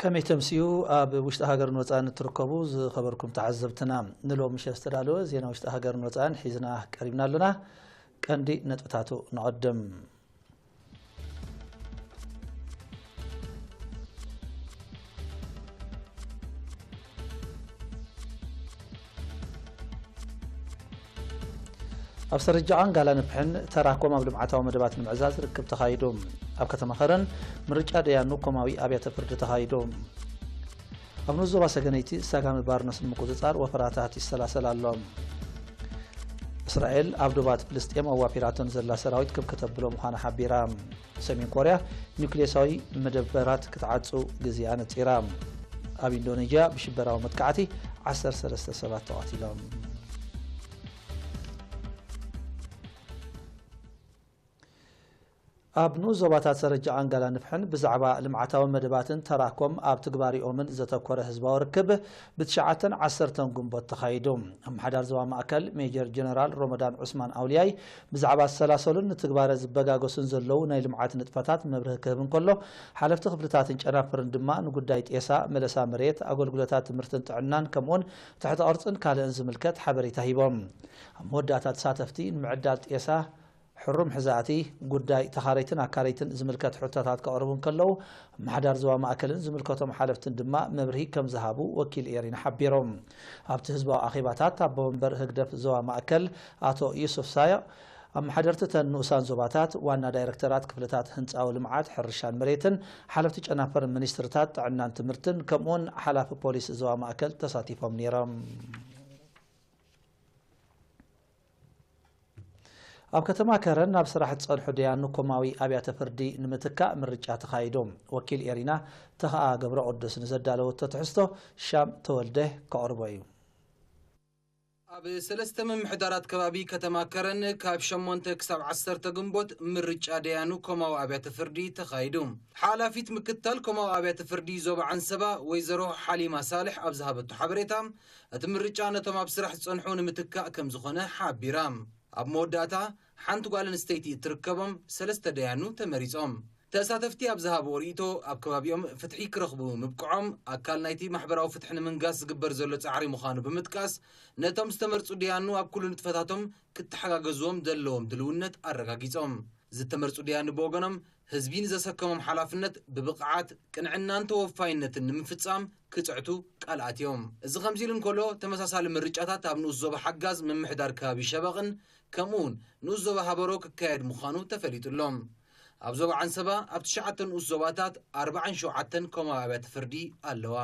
ከመይ ተምስዩ ኣብ ውሽጢ ሃገርን ወጻእን እትርከቡ ዝኸበርኩም ተዓዘብትና፣ ንሎሚ ምሸት ዝተዳለወ ዜና ውሽጢ ሃገርን ወጻእን ሒዝና ቀሪብና ኣሎና። ቀንዲ ነጥብታቱ ንቐድም። ኣብ ሰረጃዓን ጋላ ንፍሕን ተራኮም ኣብ ልምዓታዊ መደባት ንምዕዛዝ ርክብ ተኻይዱ። ኣብ ከተማ ኸረን ምርጫ ደያኑ ኮማዊ ኣብያተ ፍርዲ ተኻይዱ። ኣብ ንኡስ ዞባ ሰገነይቲ ሳጋሚ ባርኖስ ንምቁጽጻር ወፈራታት ይሰላሰል ኣሎ። እስራኤል ኣብ ዶባት ፍልስጤም ኣዋፊራቶን ዘላ ሰራዊት ክብ ከተብሎ ምዃና ሓቢራ። ሰሜን ኮርያ ኒውክሌሳዊ መደበራት ክትዓጹ ግዜኣ ነጺራ። ኣብ ኢንዶኔዥያ ብሽበራዊ መጥቃዕቲ ዓሰርተ ሰለስተ ሰባት ተቐቲሎም። ኣብ ንኡስ ዞባታት ሰረጃ ኣንጋላ ንፍሕን ብዛዕባ ልምዓታዊ መደባትን ተራኮም ኣብ ትግባሪኦምን ዘተኮረ ህዝባዊ ርክብ ብትሽዓተን ዓሰርተን ግንቦት ተኻይዱ። ኣመሓዳር ዞባ ማእከል ሜጀር ጀነራል ሮመዳን ዑስማን ኣውልያይ ብዛዕባ ዝሰላሰሉን ንትግባረ ዝበጋገሱን ዘለዉ ናይ ልምዓት ንጥፈታት መብርሂ ክህብ እንከሎ፣ ሓለፍቲ ክፍልታትን ጨናፍርን ድማ ንጉዳይ ጤሳ፣ መለሳ መሬት፣ ኣገልግሎታት ትምህርትን ጥዕናን ከምኡውን ትሕተ ቅርጽን ካልእን ዝምልከት ሓበሬታ ሂቦም። ኣብ መወዳእታ ተሳተፍቲ ንምዕዳል ጤሳ፣ ሕሩም ሕዛእቲ፣ ጉዳይ ተኻረይትን ኣካረይትን ዝምልከት ሕቶታት ከቕርቡ እንከለዉ፣ ኣመሓዳር ዞባ ማእከልን ዝምልከቶም ሓለፍትን ድማ መብርሂ ከም ዝሃቡ ወኪል ኤሪና ሓቢሮም። ኣብቲ ህዝባዊ ኣኼባታት ኣቦ መንበር ህግደፍ ዞባ ማእከል ኣቶ ዩሱፍ ሳይቕ፣ ኣመሓደርቲ እተን ንኡሳን ዞባታት፣ ዋና ዳይረክተራት ክፍልታት ህንጻዊ ልምዓት፣ ሕርሻን መሬትን፣ ሓለፍቲ ጨናፍርን ሚኒስትርታት ጥዕናን ትምህርትን፣ ከምኡውን ሓላፊ ፖሊስ ዞባ ማእከል ተሳቲፎም ነይሮም። ኣብ ከተማ ከረን ናብ ስራሕ ዝጸንሑ ደያኑ ኮማዊ ኣብያተ ፍርዲ ንምትካእ ምርጫ ተኻይዱ። ወኪል ኤሪና ተኸኣ ገብረ ቅዱስ ንዘዳለወቶ ትሕዝቶ ሻም ተወልደ ከቕርቦ እዩ። ኣብ ሰለስተ ምምሕዳራት ከባቢ ከተማ ከረን ካብ ሸሞንተ ክሳብ ዓሰርተ ግንቦት ምርጫ ደያኑ ኮማዊ ኣብያተ ፍርዲ ተኻይዱ። ሓላፊት ምክታል ኮማዊ ኣብያተ ፍርዲ ዞባ ዓንሰባ ወይዘሮ ሓሊማ ሳልሕ ኣብ ዝሃበቶ ሓበሬታ፣ እቲ ምርጫ ነቶም ኣብ ስራሕ ዝጸንሑ ንምትካእ ከም ዝኾነ ሓቢራ። ኣብ መወዳእታ ሓንቲ ጓል ኣንስተይቲ እትርከቦም ሰለስተ ደያኑ ተመሪጾም። ተሳተፍቲ ኣብ ዝሃብዎ ርእይቶ፣ ኣብ ከባቢኦም ፍትሒ ክረኽቡ ምብቅዖም ኣካል ናይቲ ማሕበራዊ ፍትሒ ንምንጋስ ዝግበር ዘሎ ጻዕሪ ምዃኑ ብምጥቃስ፣ ነቶም ዝተመርጹ ደያኑ ኣብ ኩሉ ንጥፈታቶም ክተሓጋገዝዎም ዘለዎም ድልውነት ኣረጋጊጾም። ዝተመርጹ ደያኑ ብወገኖም፣ ህዝቢ ንዘሰከሞም ሓላፍነት ብብቕዓት፣ ቅንዕናን ተወፋይነትን ንምፍጻም ክጽዕቱ ቃል ኣትዮም። እዚ ከምዚ ኢሉ እንከሎ፣ ተመሳሳሊ ምርጫታት ኣብ ንኡስ ዞባ ሓጋዝ ምምሕዳር ከባቢ ሸበቕን ከምኡውን ንኡስ ዞባ ሃበሮ ክካየድ ምዃኑ ተፈሊጡ ኣሎ። ኣብ ዞባ ዓንሰባ ኣብ ትሽዓተ ንኡስ ዞባታት ኣርባዓን ሸውዓተን ኮማዊ ኣብያተ ፍርዲ ኣለዋ።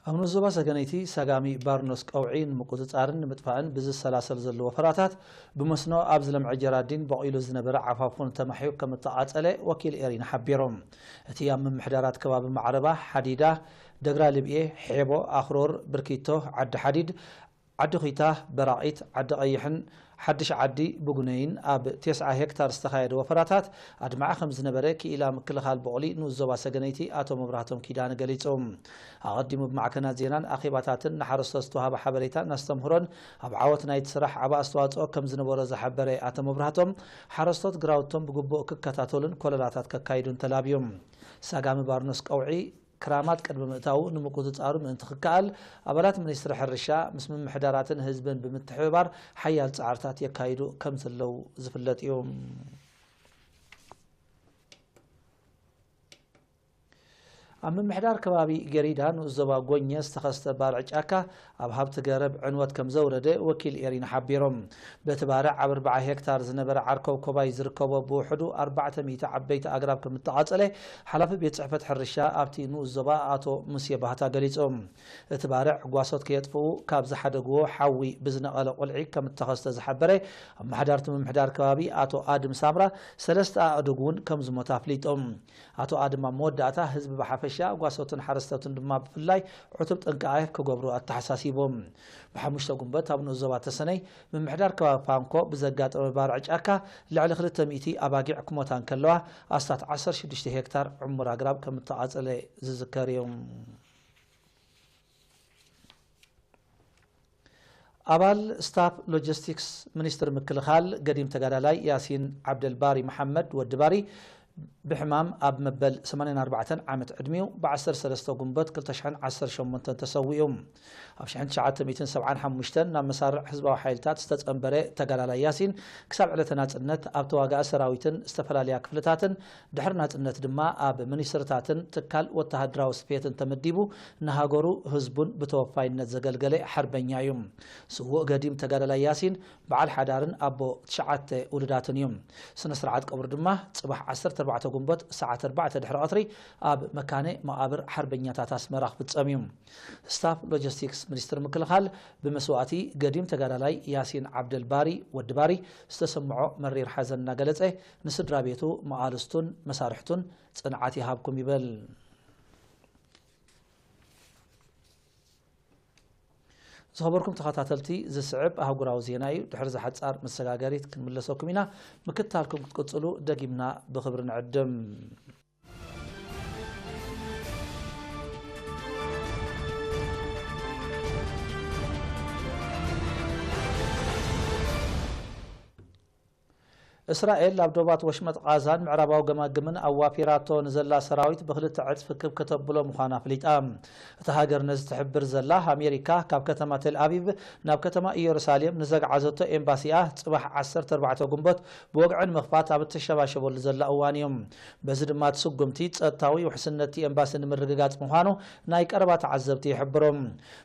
ኣብ ንኡስ ዞባ ሰገነይቲ ሳጋሚ ባርኖስ ቀውዒ ንምቁጽጻርን ንምጥፋእን ብዝሰላሰል ዘሎ ወፈራታት፣ ብመስኖ ኣብ ዝለምዐ ጀራዲን በቒሉ ዝነበረ ዓፋፉን ተማሕዩ ከም እተቓጸለ ወኪል ኤሪና ሓቢሩ። እቲ ኣብ ምምሕዳራት ከባቢ ማዕረባ፣ ሓዲዳ፣ ደግራ ልብኤ፣ ሔቦ፣ ኣኽሮር፣ ብርኪቶ፣ ዓዲ ሓዲድ፣ ዓዲ ኹይታ፣ በራቒት፣ ዓዲ ቐይሕን ሓድሽ ዓዲ ብጉነይን ኣብ ተስዓ ሄክታር ዝተኻየደ ወፈራታት ኣድማዒ ከም ዝነበረ ክኢላ ምክልኻል ቦቕሊ ንኡስ ዞባ ሰገነይቲ ኣቶ መብራህቶም ኪዳነ ገሊጹ። ኣቐዲሙ ብማዕከናት ዜናን ኣኼባታትን ንሓረስቶት ዝተዋህበ ሓበሬታን ኣስተምህሮን ኣብ ዓወት ናይቲ ስራሕ ዓቢ ኣስተዋጽኦ ከም ዝነበሮ ዝሓበረ ኣቶ መብራህቶም፣ ሓረስቶት ግራውቶም ብግቡእ ክከታተሉን ኮለላታት ከካይዱን ተላብዩ። ሳጋሚ ባርኖስ ቀውዒ ክራማት ቅድሚ ምእታዉ ንምቁጽጻሩ ምእንቲ ክከኣል፣ ኣባላት ሚኒስትሪ ሕርሻ ምስ ምምሕዳራትን ህዝብን ብምትሕብባር ሓያል ጻዕርታት የካይዱ ከም ዘለዉ ዝፍለጥ እዩ። ኣብ ምምሕዳር ከባቢ ገሪዳ ንኡስ ዞባ ጎኘ ዝተኸስተ ባርዕ ጫካ ኣብ ሃብቲ ገረብ ዕንወት ከም ዘውረደ ወኪል ኤሪና ሓቢሮም። በቲ ባርዕ ኣብ ኣርብዓ ሄክታር ዝነበረ ዓርከብኮባይ ዝርከቦ ብውሕዱ ኣርባዕተ ሚእቲ ዓበይቲ ኣግራብ ከም እተቓጸለ ሓላፊ ቤት ጽሕፈት ሕርሻ ኣብቲ ንኡስ ዞባ ኣቶ ሙሴ ባህታ ገሊጹ። እቲ ባርዕ ጓሶት ከየጥፍኡ ካብ ዝሓደግዎ ሓዊ ብዝነቐለ ቁልዒ ከም እተኸስተ ዝሓበረ ኣመሓዳርቲ ምምሕዳር ከባቢ ኣቶ ኣድም ሳምራ፣ ሰለስተ ኣእዱግ እውን ከም ዝሞታ ኣፍሊጦም። ኣቶ ኣድም ኣብ መወዳእታ ህዝቢ ብሓፈሻ፣ ጓሶትን ሓረስቶትን ድማ ብፍላይ ዕቱብ ጥንቃቐ ክገብሩ ኣተሓሳሲቦም። ብሓሙሽተ ጉንበት ኣብ ንኡስ ዞባ ተሰነይ ምምሕዳር ከባቢ ፋንኮ ብዘጋጠመ ባርዕ ጫካ ልዕሊ ክልተ ሚእቲ ኣባጊዕ ክሞታ እንከለዋ፣ ኣስታት ዓሰርተ ሽዱሽተ ሄክታር ዕሙር ኣግራብ ከም እተቓጸለ ዝዝከር እዩ። ኣባል ስታፍ ሎጂስቲክስ ሚኒስትሪ ምክልኻል ገዲም ተጋዳላይ ያሲን ዓብደልባሪ መሓመድ ወዲ ባሪ ብሕማም ኣብ መበል ሰማንያን ኣርባዕተን ዓመት ዕድሚኡ ብ ዓሰርተ ሰለስተ ጉንበት ክልተ ሽሕን ዓሰርተ ሸሞንተን ተሰዊኡ። ኣብ ሽሕን ትሽዓተ ሚእትን ሰብዓን ሓሙሽተን ናብ መሳርዕ ህዝባዊ ሓይልታት ዝተጸንበረ ተጋዳላይ ያሲን፣ ክሳብ ዕለተ ናጽነት ኣብ ተዋጋኢ ሰራዊትን ዝተፈላለያ ክፍልታትን፣ ድሕሪ ናጽነት ድማ ኣብ ሚኒስትርታትን ትካል ወተሃደራዊ ስፌትን ተመዲቡ ንሃገሩ ህዝቡን ብተወፋይነት ዘገልገለ ሓርበኛ እዩ። ስዉእ ገዲም ተጋዳላይ ያሲን በዓል ሓዳርን ኣቦ ትሽዓተ ውሉዳትን እዩ። ስነ ስርዓት ቀብሩ ድማ ጽባሕ ዓሰርተ ኣርባዕተ ጉንበት ሰዓት ኣርባዕተ ድሕሪ ቀትሪ ኣብ መካነ መቓብር ሓርበኛታት ኣስመራ ክፍጸም እዩ። ስታፍ ሎጂስቲክስ ሚኒስትሪ ምክልኻል ብመስዋእቲ ገዲም ተጋዳላይ ያሲን ዓብደልባሪ ወዲ ባሪ ዝተሰምዖ መሪር ሓዘን እናገለጸ፣ ንስድራ ቤቱ፣ መቓልስቱን መሳርሕቱን ጽንዓት ይሃብኩም ይብል። ዝኸበርኩም ተኸታተልቲ፣ ዝስዕብ ኣህጉራዊ ዜና እዩ። ድሕሪ ዝሓጻር መሰጋገሪት ክንምለሰኩም ኢና። ምክትታልኩም ክትቅጽሉ ደጊምና ብኽብሪ ንዕድም። እስራኤል ኣብ ዶባት ወሽመጥ ቓዛን ምዕራባዊ ገማግምን ኣዋፊራቶ ንዘላ ሰራዊት ብክልተ ዕጽፊ ክብ ከተብሎ ምዃና ኣፍሊጣ። እታ ሃገር ነዚ ትሕብር ዘላ፣ ኣሜሪካ ካብ ከተማ ቴል ኣቪቭ ናብ ከተማ ኢየሩሳሌም ንዘግዓዘቶ ኤምባሲኣ ጽባሕ ዓሰርተ ኣርባዕተ ጉንበት ብወግዒ ንምኽፋት ኣብ እተሸባሸበሉ ዘላ እዋን እዩ። በዚ ድማ እቲ ስጉምቲ ጸጥታዊ ውሕስነት እቲ ኤምባሲ ንምርግጋጽ ምዃኑ ናይ ቀረባ ተዓዘብቲ ይሕብሩ።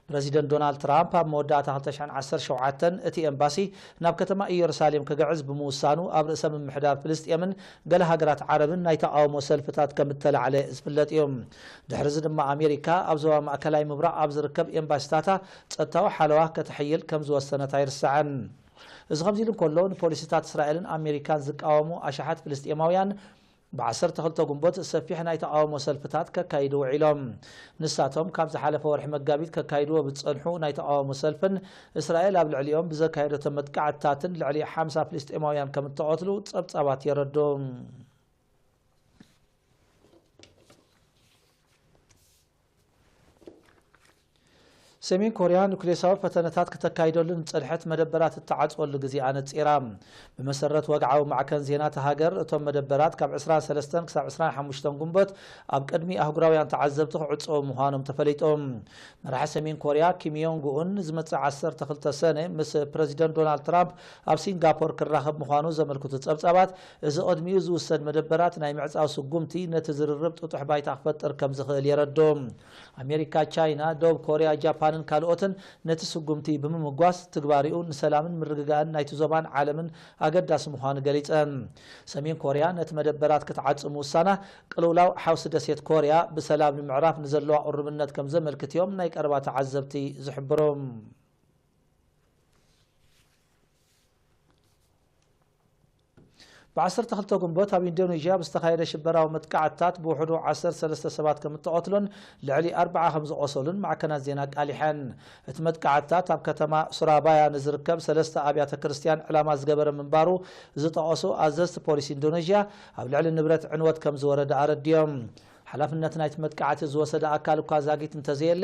ፕረዚደንት ዶናልድ ትራምፕ ኣብ መወዳእታ ክልተ ሽሕን ዓሰርተ ሸውዓተን እቲ ኤምባሲ ናብ ከተማ ኢየሩሳሌም ክግዕዝ ብምውሳኑ፣ ኣብ ርእሰ ምምሕዳር ፍልስጤምን ገለ ሃገራት ዓረብን ናይ ተቓውሞ ሰልፍታት ከም እተላዕለ ዝፍለጥ እዩ። ድሕሪዚ ድማ ኣሜሪካ ኣብ ዞባ ማእከላይ ምብራቕ ኣብ ዝርከብ ኤምባሲታታ ጸጥታዊ ሓለዋ ከተሕይል ከም ዝወሰነት ኣይርሳዕን። እዚ ከምዚ ኢሉ እንከሎ፣ ንፖሊሲታት እስራኤልን ኣሜሪካን ዝቃወሙ ኣሽሓት ፍልስጤማውያን ብ ዓሰርተ ክልተ ጉንበት ሰፊሕ ናይ ተቓውሞ ሰልፍታት ከካይዱ ውዒሎም። ንሳቶም ካብ ዝሓለፈ ወርሒ መጋቢት ከካይድዎ ብዝጸንሑ ናይ ተቓውሞ ሰልፍን እስራኤል ኣብ ልዕሊኦም ብዘካየደቶ መጥቃዕትታትን ልዕሊ ሓምሳ ፍልስጤማውያን ከም እተቐትሉ ጸብጻባት የረዱ። ሰሜን ኮርያ ኑክሌሳዊ ፈተነታት ክተካይደሉ ንጸንሐት መደበራት እትዓጽወሉ ግዜ ኣነጺራ። ብመሰረት ወግዓዊ ማዕከን ዜና እታ ሃገር፣ እቶም መደበራት ካብ ዕስራን ሰለስተን ክሳብ ዕስራን ሓሙሽተን ጉንበት ኣብ ቅድሚ ኣህጉራውያን ተዓዘብቲ ክዕጸዉ ምዃኖም ተፈሊጡ። መራሒ ሰሜን ኮርያ ኪም ዮንግ ኡን ዝመጽእ ዓሰርተ ክልተ ሰነ ምስ ፕረዚደንት ዶናልድ ትራምፕ ኣብ ሲንጋፖር ክራኸብ ምዃኑ ዘመልክቱ ጸብጻባት፣ እዚ ቅድሚኡ ዝውሰድ መደበራት ናይ ምዕጻው ስጉምቲ ነቲ ዝርርብ ጥጡሕ ባይታ ክፈጥር ከም ዝኽእል የረድኡ። ኣሜሪካ፣ ቻይና፣ ደቡብ ኮርያ፣ ጃፓንን ካልኦትን ነቲ ስጉምቲ ብምምጓስ፣ ትግባሪኡ ንሰላምን ምርግጋእን ናይቲ ዞባን ዓለምን ኣገዳሲ ምዃኑ ገሊጸን። ሰሜን ኮርያ ነቲ መደበራት ክትዓጽ ምውሳና፣ ቅልውላው ሓውሲ ደሴት ኮርያ ብሰላም ንምዕራፍ ንዘለዋ ቁርብነት ከም ዘመልክት እዮም ናይ ቀረባ ተዓዘብቲ ዝሕብሩ። ብ ዓሰርተ ክልተ ጉንበት ኣብ ኢንዶኔዥያ ብዝተኻየደ ሽበራዊ መጥቃዕትታት ብውሕዱ ዓሰርተ ሰለስተ ሰባት ከም እተቐትሉን ልዕሊ ኣርብዓ ከም ዝቖሰሉን ማዕከናት ዜና ኣቃሊሐን። እቲ መጥቃዕትታት ኣብ ከተማ ሱራባያ ንዝርከብ ሰለስተ ኣብያተ ክርስትያን ዕላማ ዝገበረ ምንባሩ ዝጠቐሱ ኣዘዝቲ ፖሊስ ኢንዶኔዥያ፣ ኣብ ልዕሊ ንብረት ዕንወት ከም ዝወረደ ኣረድዮም። ሓላፍነት ናይቲ መጥቃዕቲ ዝወሰደ ኣካል እኳ ዛጊት እንተዘየለ፣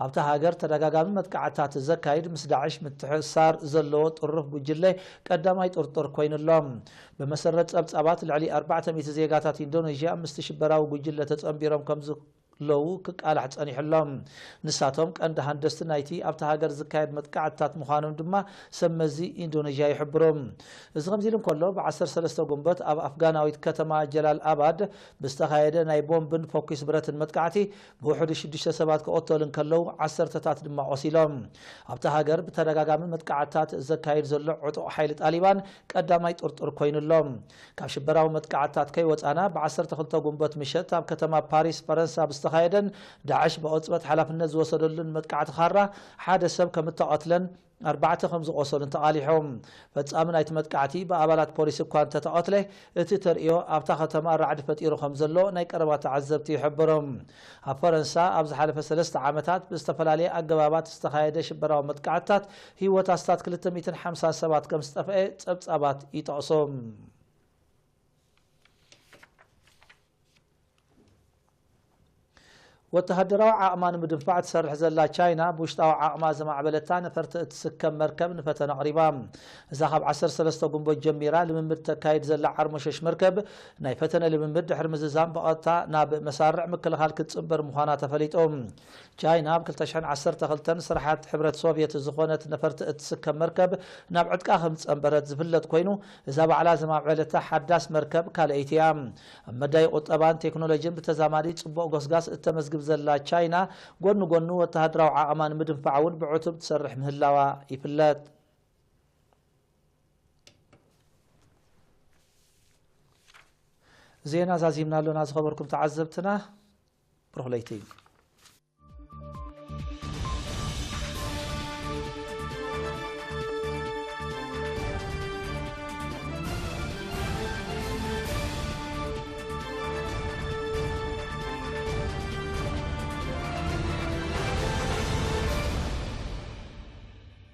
ኣብታ ሃገር ተደጋጋሚ መጥቃዕትታት ዘካይድ ምስ ዳዕሽ ምትሕሳር ዘለዎ ጥሩፍ ጉጅለ ቀዳማይ ጥርጡር ኮይኑ ኣሎ። ብመሰረት ጸብጻባት፣ ልዕሊ ኣርባዕተ ሚእቲ ዜጋታት ኢንዶኔዥያ ምስቲ ሽበራዊ ጉጅለ ተጸንቢሮም ከም ዘለዉ ክቃላሕ ጸኒሑ ኣሎ። ንሳቶም ቀንዲ ሃንደስቲ ናይቲ ኣብታ ሃገር ዝካየድ መጥቃዕትታት ምዃኖም ድማ ሰብ መዚ ኢንዶኔዥያ ይሕብሩ። እዚ ከምዚ ኢሉ እንከሎ፣ ብ ዓሰርተ ሰለስተ ጉንበት ኣብ ኣፍጋናዊት ከተማ ጀላል ኣባድ ብዝተኻየደ ናይ ቦምብን ፈኲስ ብረትን መጥቃዕቲ ብውሕዱ ሽዱሽተ ሰባት ክቐተሉ እንከለዉ፣ ዓሰርተታት ድማ ቆሲሎም። ኣብታ ሃገር ብተደጋጋሚ መጥቃዕትታት ዘካይድ ዘሎ ዕጡቕ ሓይሊ ጣሊባን ቀዳማይ ጥርጡር ኮይኑ ኣሎ። ካብ ሽበራዊ መጥቃዕትታት ከይወጻና፣ ብ ዓሰርተ ክልተ ጉንበት ምሸት ኣብ ከተማ ፓሪስ ፈረንሳ ብዝተኻየደን ዳዕሽ ብቕጽበት ሓላፍነት ዝወሰደሉን መጥቃዕቲ ካራ ሓደ ሰብ ከም እተቐትለን ኣርባዕተ ከም ዝቖሰሉን ተቓሊሖም። ፈጻሚ ናይቲ መጥቃዕቲ ብኣባላት ፖሊስ እኳ እንተተቐትለ፣ እቲ ተርእዮ ኣብታ ከተማ ራዕዲ ፈጢሩ ከም ዘሎ ናይ ቀረባ ተዓዘብቲ ይሕብሩ። ኣብ ፈረንሳ ኣብ ዝሓለፈ ሰለስተ ዓመታት ብዝተፈላለየ ኣገባባት ዝተኻየደ ሽበራዊ መጥቃዕትታት ህይወት ኣስታት ክልተ ሚእትን ሓምሳን ሰባት ከም ዝጠፍአ ጸብጻባት ይጠቕሱ። ወተሃደራዊ ዓቕማ ንምድንፋዕ ትሰርሕ ዘላ ቻይና፣ ብውሽጣዊ ዓቕማ ዘማዕበለታ ነፈርቲ እትስከም መርከብ ንፈተነ ኣቕሪባ። እዛ ካብ ዓሰርተ ሰለስተ ጉንቦት ጀሚራ ልምምድ ተካይድ ዘላ ዓርሞሸሽ መርከብ፣ ናይ ፈተነ ልምምድ ድሕሪ ምዝዛም ብቐጥታ ናብ መሳርዕ ምክልኻል ክትጽንበር ምዃና ተፈሊጡ። ቻይና ኣብ ክልተ ሽሕን ዓሰርተ ክልተን ስርሓት ሕብረት ሶቭየት ዝኾነት ነፈርቲ እትስከም መርከብ ናብ ዕጥቃ ከም ዝጸንበረት ዝፍለጥ ኮይኑ፣ እዛ ባዕላ ዘማዕበለታ ሓዳስ መርከብ ካልኣይቲ እያ። ኣብ መዳይ ቁጠባን ቴክኖሎጂን ብተዛማዲ ጽቡቕ ጎስጋስ እተመዝግብ ዘላ ቻይና፣ ጎኒ ጎኑ ወተሃደራዊ ዓቕማ ንምድንፋዕ እውን ብዕቱብ ትሰርሕ ምህላዋ ይፍለጥ። ዜና ዛዚምና ኣሎና ዝኸበርኩም ተዓዘብትና። ብሩኽ ለይቲ።